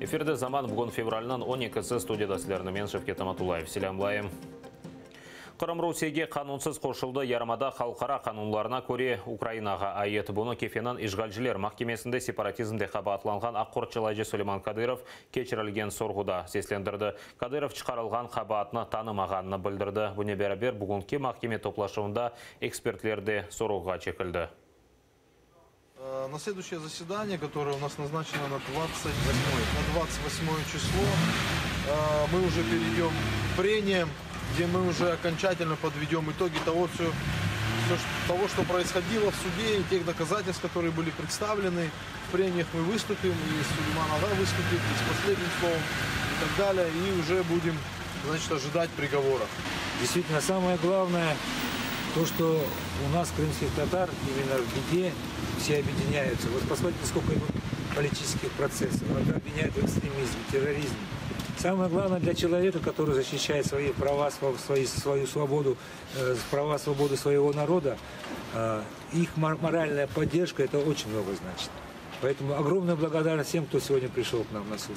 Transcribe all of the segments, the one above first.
Efirde Zaman, bugün fevralniñ 12-si, studiyada sizlerni men, Şevket Amatullayev, selâmlayım. Qırım Rusiyege qanunsız qoşuldı, yarımada halqara qanunlarına köre Ukrainağa ait. Bunı Kefeniñ işğalciler mahkemesinde separatizmde qabaatlanğan aq qorçalayıcı Suleyman Kadırov keçirilgen sorğuda seslendirdi. Kadırov çıqarılğan qabaatnı tanımağanını bildirdi. Bunen beraber, bugünki mahkeme toplaşuvında ekspertler de sorğuğa çekildi. На следующее заседание, которое у нас назначено на 28, на 28 число, мы уже перейдем к прениям, где мы уже окончательно подведем итоги того, все, все, того, что происходило в суде и тех доказательств, которые были представлены. В прениях мы выступим, и Сулейман Ага выступит, и с последним словом, и так далее, и уже будем, значит, ожидать приговора. Действительно, самое главное, то, что у нас, крымских татар, именно в беде все объединяются. Вот посмотрите, сколько идут политических процессов. Это обвиняют в экстремизме, терроризме. Самое главное для человека, который защищает свои права, свои, свою свободу, права, свободы своего народа, их моральная поддержка, это очень много значит. Поэтому огромная благодарность всем, кто сегодня пришел к нам на суд.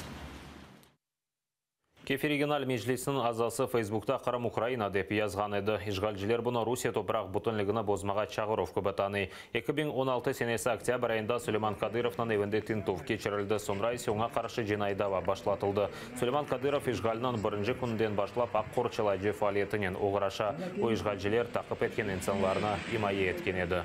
Kefe regional meclisiniñ azası Feysbukta Qırım Ukraina dep yazğan edi. İşğalciler bunı Rusiye topraq bütünligini bozmağa çağıruv kibi tanıy. 2016 senesi oktâbr ayında Suleyman Kadırovnıñ evinde tintüv keçirildi, soñra ise oña qarşı cinaiy dava başlatıldı. Suleyman Kadırov işğalniñ birinci kününden başlap aq qorçalayıcı faaliyetinen oğraşa. O, işğalciler taqip etken insanlarnı imaye etken edi.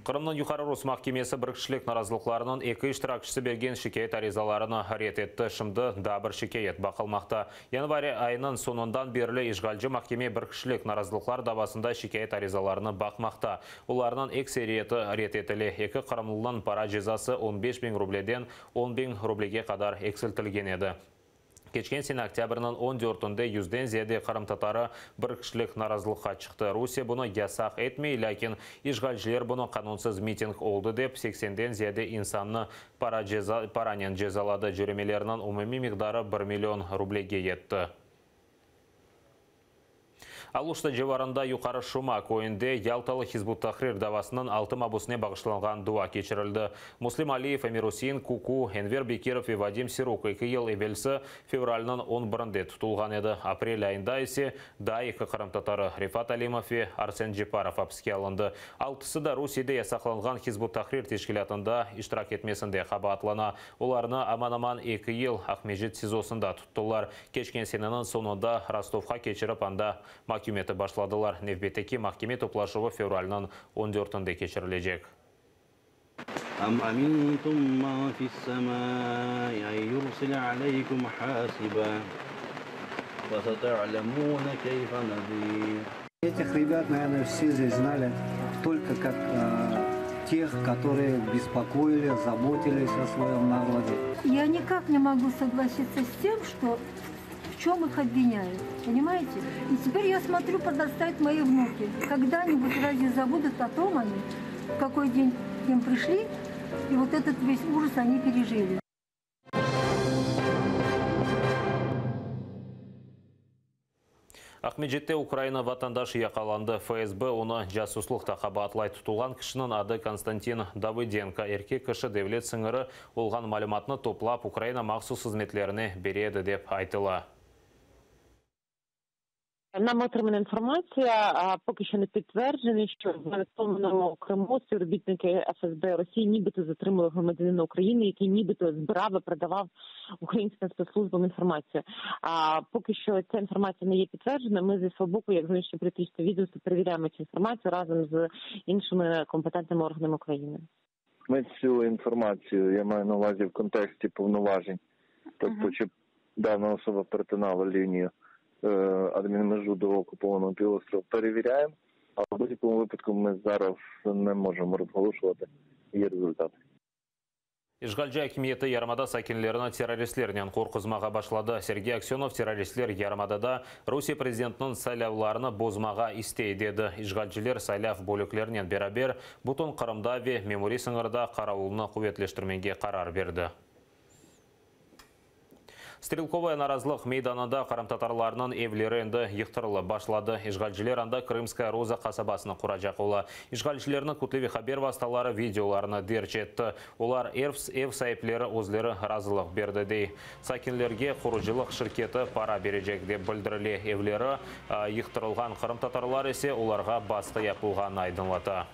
Qırımnıñ Yuqarı Rus mahkemesi bir kişilik narazılıqlarınıñ eki iştirakçisi bergen şikâyet arizalarını red etti. Şimdi daa bir şikâyet baqılmaqta. Yanvar ayınıñ soñundan berli işğalci mahkeme bir kişilik narazılıqlar davasında şikâyet arizalarını baqmaqta. Olarnıñ ekseriyeti red etile. Eki qırımlınıñ para cezası 15 biñ rubleden 10 biñ rublege qadar eksiltilgen edi. Keçken sene oktâbrniñ 14-ünde yüzden ziyade qırımtatarı bir kişilik narazılıqqa çıqtı. Rusiye bunı yasaq etmey, lâkin işğalciler bunı qanunsız miting oldı dep, seksenden ziyade insannı para ceza paranen cezaladı. Cöremelerniñ umumiy miqdarı bir million rublege yetti. Aluşta civarında Yuqarı Şuma köyünde Yaltalı Hizb ut-Tahrir davasınıñ altı mabusine bağışlanğan dua keçirildi. Muslim Aliyev, Emir-Usein Kuku, Enver Bekirov ve Vadim Siruk eki yıl evelsi fevralniñ on birinde tutulğan edi. Aprel ayında ise daa eki qırımtatarı, Refat Alimov ve Arsen Ceparov apiske alındı. Altısı da Rusiyede yasaqlanğan Hizb ut-Tahrir teşkilâtında iştirak etmesinde qabaatlana. Olarnı aman-aman eki yıl Aqmescit SİZOsında tuttılar. Keçken seneniñ soñunda Rostovğa keçirip, anda maküm etip başladılar. Nevbetteki mahkeme toplaşuvı fevralniñ on dörtünde keçirilecek. Am amintum men fis-semai en yursile aleykum hasiba, fesata'lemune keyfe nezir. Этих ребят, наверное, все здесь знали только как тех, которые беспокоили, заботились о своем народе. Я никак не могу согласиться с тем, что в чем их обвиняют, понимаете? И теперь я смотрю, подрастают мои внуки. Когда-нибудь разве забудут о том они, в какой день к ним пришли, и вот этот весь ужас они пережили. Aqmescitte Ukraina vatandaşı yaqalandı. FSB onı casuslıqta qabaatlay. Tutulğan kişiniñ adı Konstantin Davıdenko. Erkek kişi devlet sıñırı olğan malümatnı toplap, Ukraina mahsus hızmetlerine bere edi, dep aytıla. Нам отримана інформація, поки що не підтверджена, що в анексованому Криму співробітники ФСБ Росії нібито затримали громадянина України, який нібито збирав і передавав українським спецслужбам інформацію. А поки що ця інформація не є підтверджена. Ми зі свого боку, як зовнішньополітичне відомство, перевіряємо цю інформацію разом з іншими компетентними органами України. Ми цю інформацію, я маю на увазі в контексті повноважень, тобто чи дана особа перетинала лінію адмінмежу до окупованого півострова, перевіряємо, але в будь-якому випадку ми зараз не можемо розголошувати її результати. İşğalci akimiyeti yarımada sakinlerini terroristlernen qorquzmağa başladı. Sergey Aksenov terroristler yarımadada Rusiye prezidentiniñ saylavlarını bozmağa istey, dedi. İşğalciler saylav bölüklerinen beraber bütün Qırımda ve memuriy sıñırda qaravulnı quvetleştirmege qarar berdi. Strelkovaya narazılıq meydanında qırımtatarlarnıñ evleri endi yıqtırılıp başladı. İşğalciler anda Krımskaya Roza qasabasını quracaq ola. İşğalcilerniñ kütleviy haber vastaları videolarını derc etti. Olar ev ev saipleri özleri razılıq berdi, dey. Sakinlerge qurucılıq şirketi para berecek, dep bildirile. Evleri yıqtırılğan qırımtatarlar ise olarğa basqı yapılğanını aydınlata.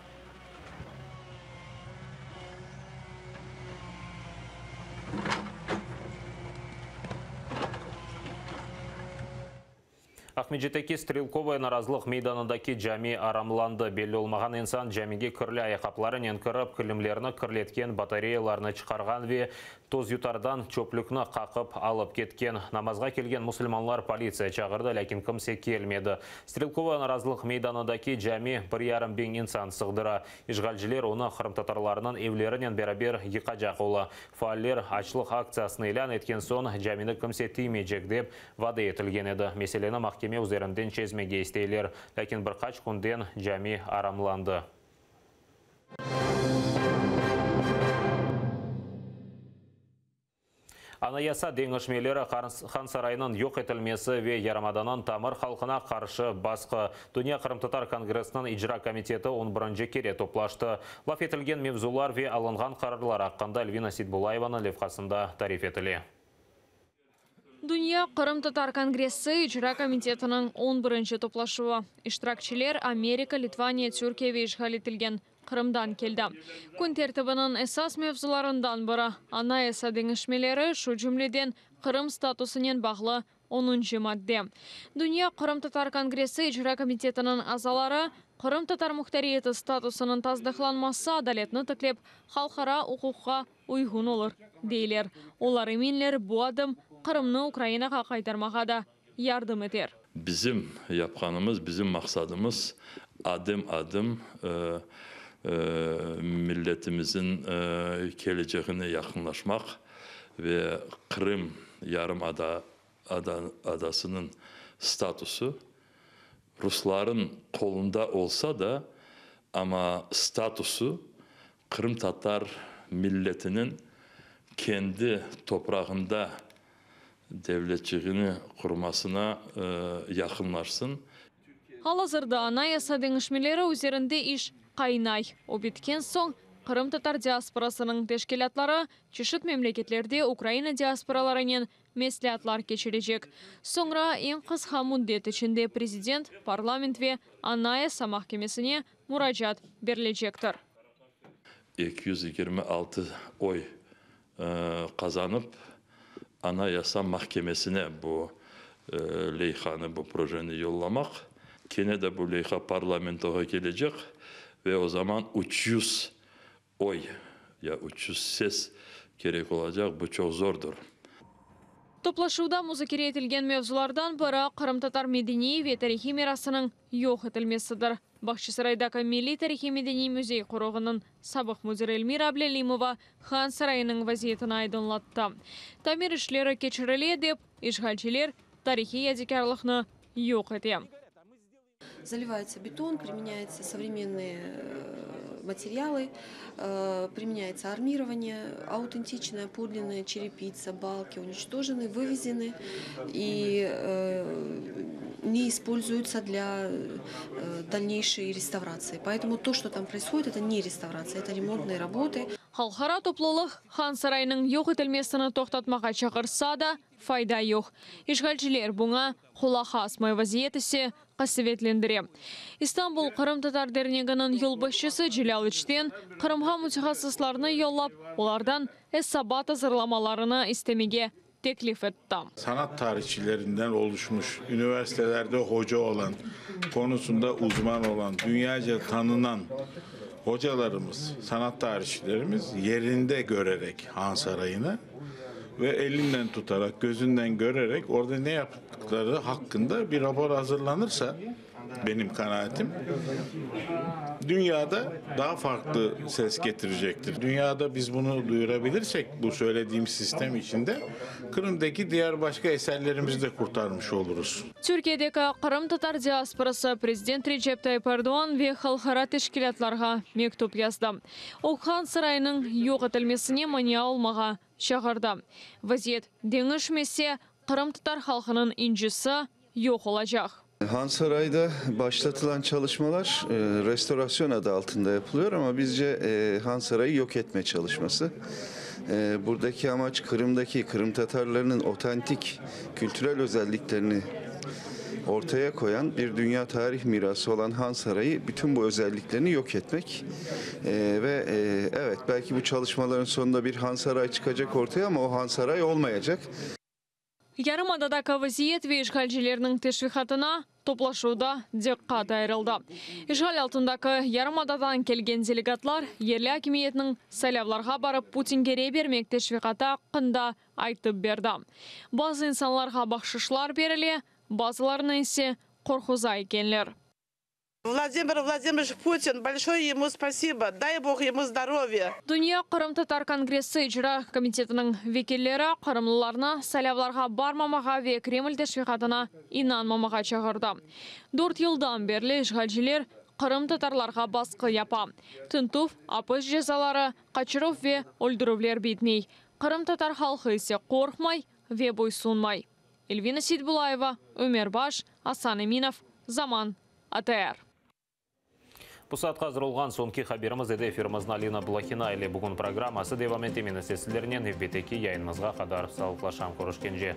Aqmescitteki Strelkovaya narazılıq meydanındaki cami aramlandı. Belli olmağan insan camige kirli ayaqqaplarınen kirip, kilimlerni kirletken, batareyalarnı çıqarğan ve tozyutardan çöplükni qaqıp alıp ketken. Namazğa kelgen musulmanlar politsiya çağırdı, lâkin kimse kelmedi. Strelkovaya narazılıq meydanındaki cami bir yarım biñ insan sığdıra. İşğalciler onı qırımtatarlarnıñ evlerinen beraber yıqacaq ola. Faaller açlıq aktsiyasını ilân etken soñ camini kimse tiymeycek dep vade etilgen edi. Meseleni mahkeme üzerinden çezmege isteyler. Lâkin bir qaç künden cami aramlandı. Anayasa deñişmeleri, Han sarayınıñ yoq etilmesi ve yarımadanıñ tamır halqına qarşı basqı. Dünya qırımtatar kongressiniñ icra komiteti on birinci kere toplaştı. Laf etilgen mevzular ve alınğan qararlar aqqında Elvina Seytbulayevanıñ levhasında tarif etile. Dünya qırımtatar kongressi icra komitetiniñ on birinci toplaşuvı. İştirakçiler Amerika, Litvaniya, Türkiye ve işğal etilgen Qırımdan keldi. Kün tertibiniñ esas mevzularından biri, Anayasa deñişmeleri, şu cümleden Qırım statusınen bağlı onuncı madde. Dünya qırımtatar kongressi icra komitetiniñ azaları qırımtatar muhtariyeti statusınıñ tasdıqlanması adaletni tiklep, halqara uquqqa uyğun olur, deyler. Olar eminler, bu adım Qırımnı Ukrainağa qaytarmağa da yardım eter. Bizim yapqanımız, bizim maqsadımız adım-adım milletimizin keleceğine yaqınlaşmaq ve Qırım yarımada adasınıñ statusı rusların qolunda olsa da, amma statusı qırımtatar milletiniñ kendi toprağında devletçiğini qurmasına yaqınlaşsın. Al-azırda Anayasa deñişmeleri üzerinde iş qaynay. O bitken soñ, qırımtatar diasporasınıñ teşkilâtları çeşit memleketlerde Ukraina diasporalarınen mesleatlar keçirecek. Soñra eñ qısqa müddet içinde prezident, parlament ve Anayasa mahkemesine muracaat berilecektir. 226 oy qazanıp, Anayasa mahkemesine bu leyhanı, bu projeni yollamaq. Kene de bu leyha parlamentoğa kelecek ve o zaman 300 oy ya 300 ses kerek olacaq, bu çoq zordır. Toplaşuvda muzakere etilgen mevzulardan biri qırımtatar medeniy ve tarihiy mirasınıñ yoq etilmesidir. Bağçasaraydaki Milliy tarihiy-medeniy müzey qoruğınıñ sabıq müdiri Elmira Ablâlimova Han sarayınıñ vaziyetini aydınlattı. Tamir işleri keçirile dep, işğalciler tarihiy yadikârlıqnı yoq ete. Zalivayetsâ beton, primenyayetsâ sovremennıye materialı, primenyayetsâ armirovaniye, autentiçnaya podlinnaya çerepitsa, balki uniçtojenı, vıvezenı i ne ispolzuyutsâ dlâ dalneyşey restavratsii. Poetomu to, çto tam proishodit, eto ne restavratsiya, eto remontnıye rabotı. Halqara toplulıq Han sarayınıñ yoq etilmesini toqtatmağa çağırsa da, fayda yoq. İşğalciler buña qulaq asmay, vaziyet ise qasevetlendire. İstanbul qırımtatar derneginiñ yolbaşçısı Celâl İçten Qırımğa mütehassıslarnı yollap, olardan esabat azırlamalarını istemege teklif etti. Sanat tarihçilerinden oluşmuş, üniversitelerde hoca olan, konusunda uzman olan, dünyaca tanınan hocalarımız, sanat tarihçilerimiz yerinde görerek Han Sarayını ve elinden tutaraq, gözünden görerek orada ne yaptıqları haqqında bir rapor azırlanırsa. Benim kanaatim, dünyada daha farklı ses getirecektir. Dünyada biz bunu duyurabilirsek, bu söylediğim sistem içinde Kırım'daki diğer başka eserlerimizi de kurtarmış oluruz. Türkiyedeki qırımtatar diasporası prezident Recep Tayyip Erdoğan ve halqara teşkilâtlarğa mektüp yazdı. O, Han sarayınıñ yoq etilmesine mania olmağa çağırdı. Vaziyet deñişmese, qırımtatar halqınıñ incisi yoq olacaq. Hansarayda başlatılan çalışmalar restorasyon adı altında yapılıyor, amma bizce Hansarayı yoq etme çalışması. Buradaki amaç Qırımdaki qırımtatarlarnıñ otantik kültürel özelliklerini ortaya qoyan bir dünya tarih mirası olan Hansarayı bütün bu özelliklerini yoq etmek. Ve evet, belki bu çalışmaların sonunda bir Hansaray çıqacaq ortaya, amma o Hansaray olmayacaq. Yarımadadaki vaziyet ve işğalcilerniñ teşviqatına toplaşuvda diqqat ayırıldı. İşğal altındaki yarımadadan kelgen delegatlar yerli akimiyetniñ saylavlarğa barıp Putinge rey bermek teşviqatı aqqında aytıp berdi. Bazı insanlarğa bahşışlar berile, bazılarını ise qorquza ekenler. Vladimir Vladimirovich Putin, bolşoye emu spasibo, day Bog emu zdorovya. Dünya qırımtatar kongressi icra komitetiniñ vekilleri qırımlılarnı saylavlarğa barmamağa ve Kreml teşviqatına inanmamağa çağırdı. Dört yıldan berli işğalciler qırımtatarlarğa basqı yapa. Tintüv, apis cezaları, qaçıruv ve öldürüvler bitmey. Qırımtatar halqı ise qorqmay ve boysunmay. Elvina Seytbulayeva, Ömer Baş, Asan Eminov, Zaman, ATR. Bu saatqa azır olğan soñki haberimiz edi. Efirimizni Alina Blahina ile bugün programması devam ete. Men ise sizlernen nevbetteki yayınımızğa qadar sağlıqlaşam. Körüşkence.